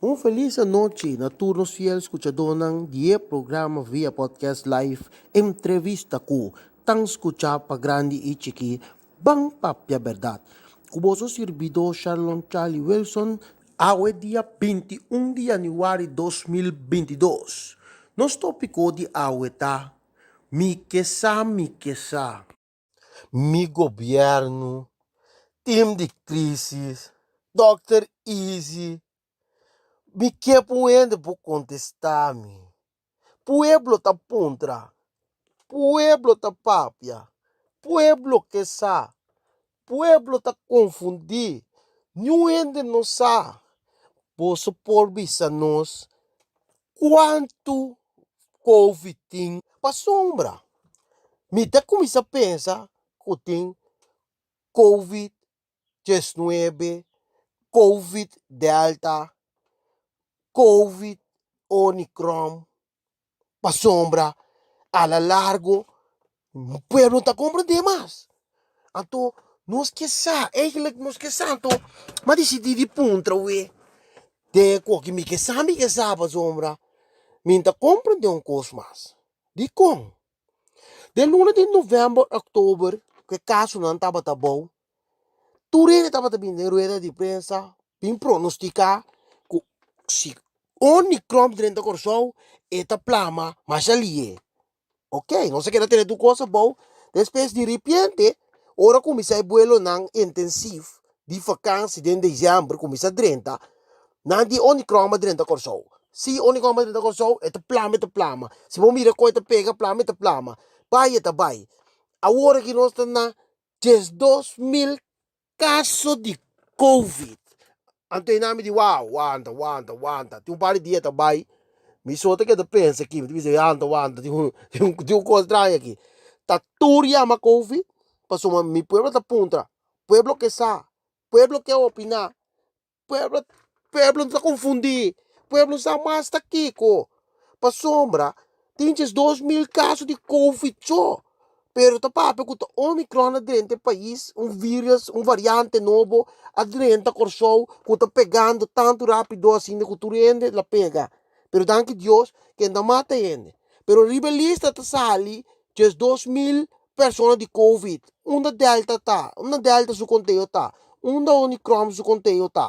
Un felis anochi na tur nos fiel skuchadónan di e programa via podcast live Entrevista ku tan skuchá pa grandi i chikí Ban Papia Bèrdat ku boso sirbidó Sharlon Charlie Wilson. Awe dia 21 di yanüari 2022. Nos tópiko di awe ta, Mi ke sa, mi ke sa. Mi gobièrnu, tim di krísis, dòkter Izzy, mi ke pa un hende por kontestá mi. Pueblo ta puntra, pueblo ta papia, pueblo ke sa, pueblo ta konfundí, niun hende no sa. Boso por bisa nos kuantu Covid tin pasobra mi ta kuminsá pensa ku tin Covid 19, Covid Delta, Covid Onicron, pasobra a la largo pueblo no ta komprendé mas. Anto nos ke sa, eigenlijk nos ke sa, anto mi a disidí di puntra awe den e koki, mi ke sa, mi ke sa pasobra mi no ta komprendé un kos mas. Dikon? Den luna di novèmber, òktober ku e kasonan tabata abou, tur hende tabata bini den rueda di prensa bin pronostiká ku si Omicron drenta Kòrsou e ta plama masha lihe. Oke, nos a keda tene tur kos abou, despues di ripiente ora kuminsá e buelonan intensief di vakansi den desèmber kuminsá drenta, nan di Omicron a drenta Kòrsou. Si Omicron a drenta Kòrsou e ta plama e ta plama, si bo mira kon e ta pega plama e ta plama, bai e ta bai. Awor aki nos ta na 12,000 kaso di covid. Anto e nan mi di wow, wanta, wanta, wanta. Tin un par di dia ta bai, mi so ta keda pensa aki, mi ta bisa wanta, wanta, tin un, tin un, tin un kos straño aki. Ta tur yama covid, pasobra mi pueblo ta puntra, pueblo ke sa, pueblo ke opiná, Pueblo pueblo ta konfundí, pueblo sa mas ta kiko, pasobra tin djes 2000 kaso di covid so, pero ta papia ku ta omicron a drenta e pais, un virus, un variante nobo a drenta Kòrsou ku ta pegando tantu rápido asina ku tur hende la pega, pero danki Dios ken ta mata hende, pero riba e lista ta sali djes 2000 persona di covid, unda delta ta, unda delta su konteo ta, unda onicron su konteo ta,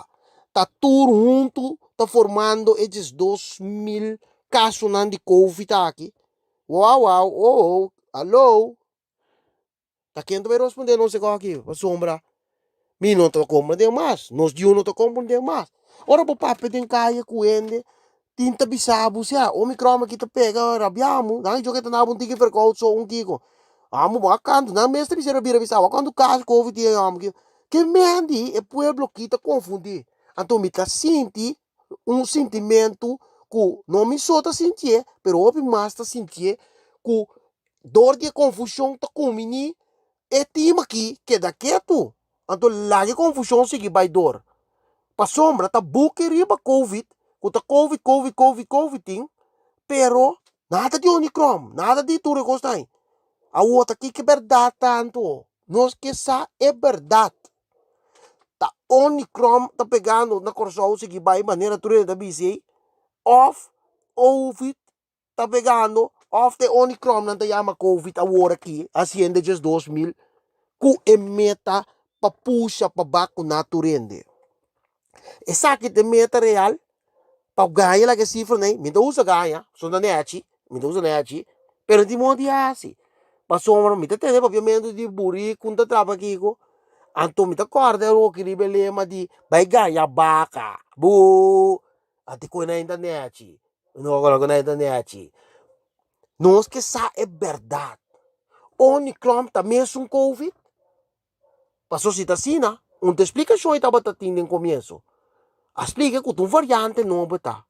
ta tur huntu ta formando e 12,000 kasonan di covid aki, wou wou oh oh alo, ta ken ta bai rosponde nos e kos aki pasobra Mi no ta komprendé mas, nos Dios no ta komprendé mas. Ora bo papia den kaya ku hende, tin ta bisa bo sea, omicron aki ta pega rabiamu, nan djo ke ta nabo un tiki verkoud so un kiko. Amo bo a kanta, nan mes ta bisa bira bisa bo, a kantu kaso covid tin amo ki. Ke mendi e pueblo aki ta konfundí. Anto mi ta sinti un sintimentu ku no mi so ta sintié, pero hopi mas ta sintié ku dor di e konfushon ta kuminí E tim aki keda ketu, anto laga e konfushon sigui bai dor. Pasobra ta buki riba covid, ku ta covid, covid, covid, covid tin, pero nada di Omicron, nada di tur e kosnan ei. Awor ta kiko e bèrdat ta anto? Nos ke sa e bèrdat. Ta Omicron ta pegando na Kòrsou sigui bai manera tur hende ta bisa ei, òf covid ta pegando of te Omicron nan ta yama covid awor aki haciendo djes 2000 cu e meta pa pusha pa vacuna tur hende. Esaki ta e meta real pa gaña laga e cifranan ey, mi ta usa gaña pasobra ta nechi, mi ta usa nechi pero tin modo di haci pasobra mi ta tende papiamento di burico ta trapa kiko anto mi ta corda loke riba e lema di bay gaña baka boo anto cu nan ta nechi. No ku nan ta nechi. Nos ke sa e bèrdat. Omicron ta mesun covid? Paso si ta asina, un ta splikashon e tabata tin den komienso. A splika ku ta un variante nobo ta.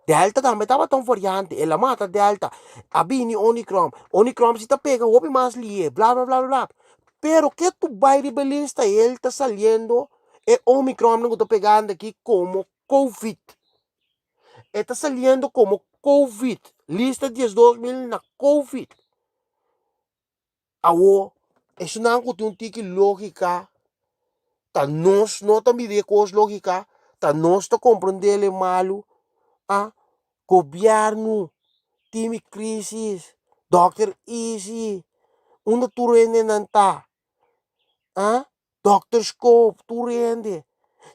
Delta tambe tabata un variante, el a mata delta. A bini Omicron. Omicron si ta pega hopi mas lihe, bla bla bla bla. Pero ke tu bai riba e lista el ta saliendo e Omicron ku ta pegando aki komo covid. E ta saliendo komo covid. Lista 12,000 na covid. Awor, esunnan ku tin un tiki lógika, ta nos no ta mira e kos lógika, Ta nos ta komprondé e malu? A Gobièrnu tin mi krísis, dòkter Izzy, unda tur hendenan ta? A Dòkter Scoop, tur hende.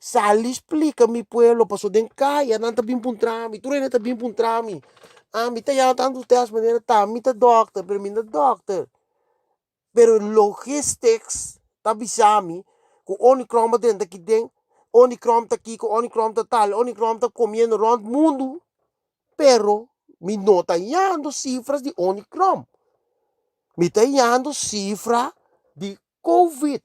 Sali splika mi pueblo pasobra den kaya nan ta bin puntra mi, tur hende ta bin puntra mi. Ami ta yama tantu tèst manera ta mi ta dòkter, pero mi no ta dòkter. Pero logistics ta bisa mi ku Omicron a drenta aki den, Omicron ta kiko, Omicron ta tal, Omicron ta komiendo rònt mundu, pero mi no ta yando sifras di Omicron. Mi ta yando sifra di Covid.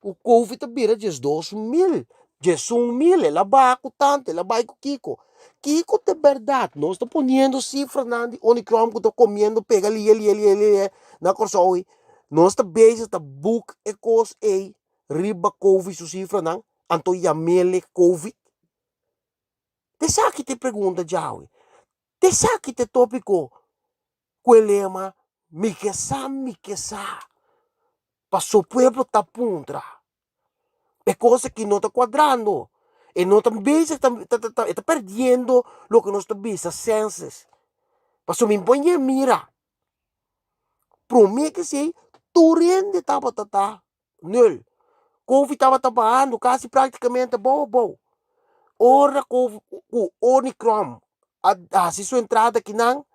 Ku Covid a bira 12.000, 11.000, el a baha ku tantu, el a bai ku kiko. Kiko ta e bèrdat? Nos ta poniendo sifranan di Omicron ku ta komiendo pega lie lie lie lie na Kòrsou ei. Nos ta bezig ta buk e kos ei riba Covid su sifranan, anto yam'el e Covid? Ta esaki ta e pregunta djawe. Ta esaki ta e tópiko ku e lema Mi ke sa, mi ke sa. Paso pueblo ta puntra. E kos aki no ta kuadrando. E no ta bezig ta ta ta e ta perdiendo loke nos ta bisa senses. Paso mi por ñe mira. Prome kesei tur hende tabata ta nul. Covid tabata bahando kasi praktikamente abou abou. Ora ku ku Omicron a hasi su entrada akinan,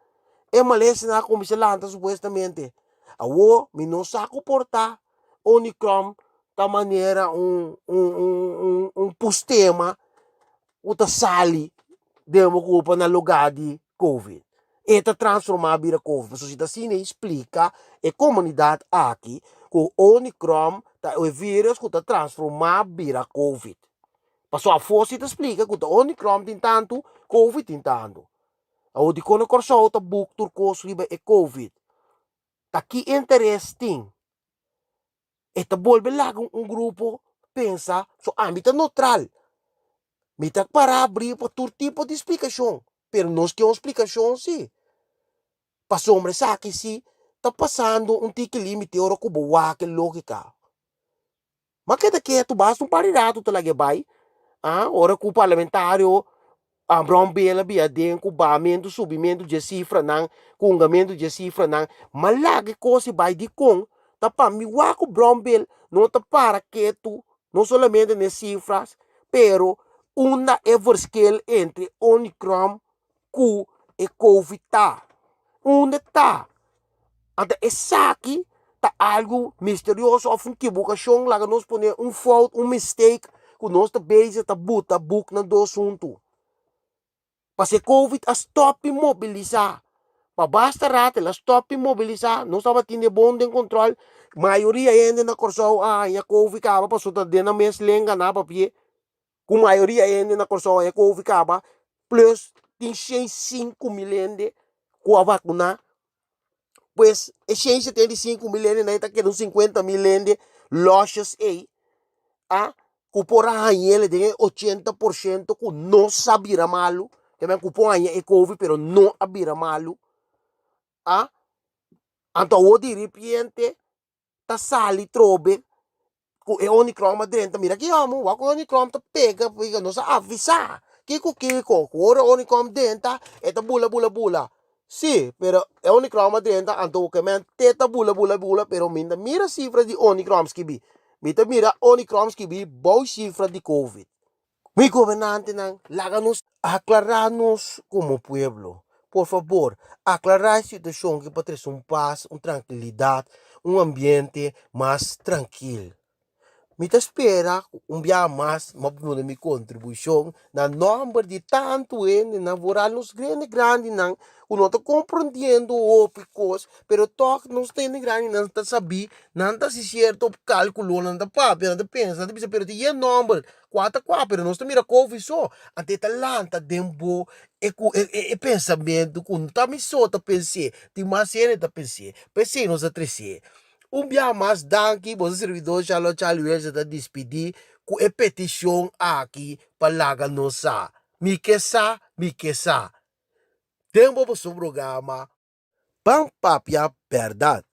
e malesanan a kuminsá lanta supuestamente. Awor mi no sa ku por ta Omicron ta manera un un un un pustema ku ta sali den bo kurpa na lugá di Covid. E ta transformá bira Covid. Pasobra si ta asina e splika e komunidat aki ku Omicron ta e virus ku ta transformá bira Covid. Pasobra afó si ta splika ku ta Omicron tin tantu, Covid tin tantu. Awor dikon na Kòrsou ta buk tur kos riba e Covid? Ta ki interes tin? E ta bolbe laga un grupo pensa, so ami ta neutral. Mi ta para abrí pa tur tipo di splikashon, pero nos ke un splikashon sí. Pasobra esaki sí ta pasando un tiki límite ora ku bo wak e lógika. M'a keda ketu basta un par di ratu ta lag'e bai, ah, ora ku parlamentario Brown Bell a bia den ku bahamentu, subimentu dje sifranan, ku hungamentu dje sifranan. M'a laga e kos ei bai dikon? Ta pa mi wak ku Brown Bell no ta para ketu, no solamente na e sifras, pero unda e verschil entre Omicron ku e Covid ta. Unda ta? Anto esaki ta algu misterioso òf un kibukashon, laga nos pone un fout, un mistake ku nos ta bezig ta buta buk nan dos huntu. Pasobra e Covid a stòp di mobilisá. Pa basta rato el a stòp di mobilisá, nos tabatin e bon den kòntròl. Mayoria hende na Kòrsou a haña Covid kaba pasobra ta den nan mes lenga nan a papia. Ku mayoria hende na Kòrsou a haña Covid kaba, plus tin 105.000 hende ku a vakuná. Pues e 175.000 hendenan ta keda un 50.000 hende lòshes ei a ku por a hañ'el den e 80% ku no sa bira malu, ke men ku por haña e Covid pero no a bira malu. A anto awor diripiente ta sali trobe ku e Omicron a drenta. Mira ki homo, wak ku e Omicron ta pega, pega, nos a avisá. Kiko kiko, ku ora e Omicron drenta, e ta bula bula bula. Sí, pero e Omicron a drenta, anto ke men te ta bula bula bula, pero mi ta mira sifra di Omicron skibí. Mi ta mira Omicron skibí bou sifra di Covid. Mi gobernantenan, laga nos aklará nos komo pueblo. Por fabor, aklará e situashon ki pa trese un pas, un trankilidat, un ambiente mas trankil. Mi ta spera ku un biaha mas mi a duna mi kontribushon na nòmber di tantu hendenan, vooral nos grandi grandinan ku no ta komprondiendo hopi kos, pero tòg nos hende grandinan ta sabí, nan ta hasi sierto kálkulo, nan ta papia, nan ta pensa, nan ta bisa pero ta yen nòmber. Kua ta kua, pero nos ta mira kofi so. Anto e ta lanta den bo e ku e e pensamentu ku no ta mi so ta pens'é, tin mas hende ta pens'é. P'esei nos a tres'é. Un biaha mas danki, boso servidor Charlotte Charlie Wilson ta dispidí ku e petishon aki pa laga nos sa. Mi ke sa, mi ke sa. Den bo boso programa Ban Papia Bèrdat.